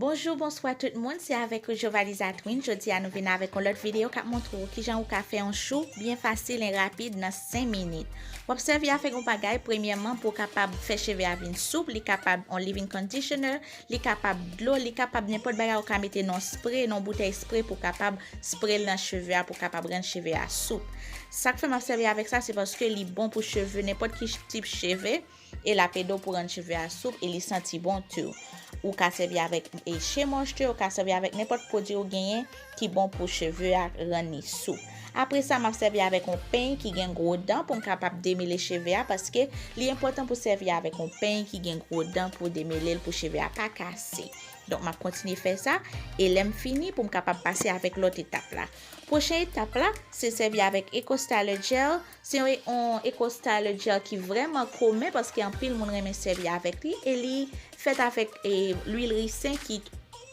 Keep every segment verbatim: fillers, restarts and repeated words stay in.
Bonjou, bonswa tout moun, se avèk ou Jovalie Zatwin. Jodi a nou vin avèk yon lòt videyo k ap montre w kijan ou ka fè yon chou byen fasil e rapid nan senk minit. W ap sèvi avèk yon bagay, premyèman, pou w kapab fè cheve a vin soup, li kapab yon leave-in conditioner, li kapab dlo, li kapab nenpòt bagay ou ka mete nan yon spre, nan yon boutèy spre pou w kapab spre l nan cheve a, pou w kapab rann cheve a soup. Sa k fè m ap sèvi avèk sa, se paske li bon pou cheve, nenpòt ki tip cheve. E l ap ede w pou rann cheve a soup e li santi bon tou. Ou ka sèvi avèk e Shea Moisture, ou ka sèvi avèk nenpòt pwodui ou genyen ki bon pou cheve a rann li soup. Apre sa, m ap sèvi avèk yon peny ki gen gwo dan pou m kapab demele cheve a, paske li enpòtan pou sèvi avèk yon peny ki gen gwo dan pou demele l pou cheve a pa kase. Donk, m ap kontinye fè sa, e lè m fini, pou m kapab pase avèk lòt etap la. Pwochen etap la, se sèvi avèk Eco Styler Gel. Se yon, yon Eco Styler Gel ki vrèman komen, paske anpil moun renmen sèvi avèk li, e li fèt avèk e, lwil risen ki,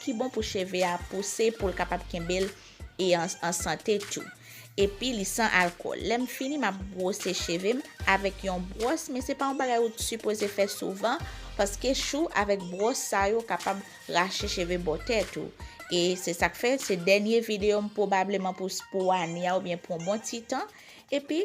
ki bon pou cheve a pouse, pou l kapab kenbe l e an, an sante tou. Epi li san alkòl. Lè m fini, m ap bwose cheve m avèk yon bwòs, men se pa yon bagay ou sipoze fè souvan, paske chou avèk bwòs sa yo kapab rache cheve bò tèt ou. E se sa k fè, se dènye videyo m pwobableman pou, pou ane a oubyen pou yon bon ti tan. Epi,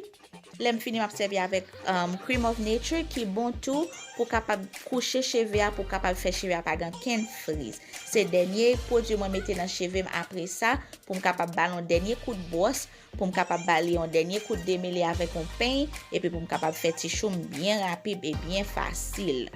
lè m fini, m ap sèvi avèk um, Cream of Nature ki bon tou pou kapab kouche cheve a, pou kapab fè cheve a pa gen kenn friz. Se dènye pwodui mwen mete nan cheve m apre sa, pou m kapab ba l yon dènye kout bwòs, pou m kapab ba li yon dènye kout demele avèk yon peny, epi pou m kapab fè ti chou m byen rapid e byen fasil.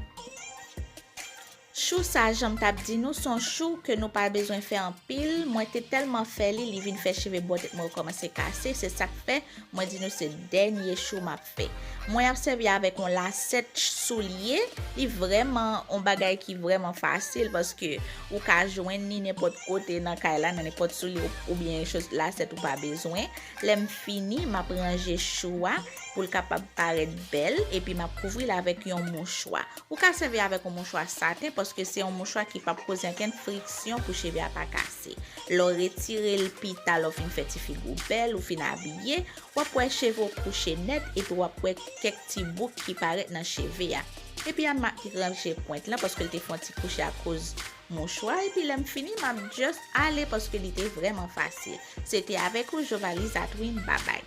Chou sa, jan m t ap di nou, se yon chou ke nou pa bezwen fè anpil. Mwen te tèlman fè li, li vin fè cheve bò tèt mwen yo kòmanse kase. Se sa k fè mwen di nou se dènye chou m ap fè. Mwen ap sèvi avèk yon lasèt soulye. Li vrèman yon bagay ki vrèman fasil, paske ou ka jwenn li nenpòt kote nan kay la, nan nenpòt soulye ou- oubyen choz lasèt ou pa bezwen. Lè m fini, m ap ranje chou a pou l kapab parèt bèl, epi m ap kouvri l avèk yon mouchwa. Ou ka sèvi avèk yon mouchwa saten, paske se yon mouchwa ki p ap koze ankenn friksyon pou cheve a pa kase. Lè w retire l pita, lè w fin fè ti figi w bèl, ou fin abiye, w ap wè cheve w kouche nèt, epi w ap wè kèk ti bouk ki parèt nan cheve a. Epi a m ap ranje pwent lan, paske l te fè yon ti kouche akoz mouchwa, epi lè m fini, m ap just ale, paske li te vrèman fasil. Se te avèk ou, Jovalie Zatwin, babay.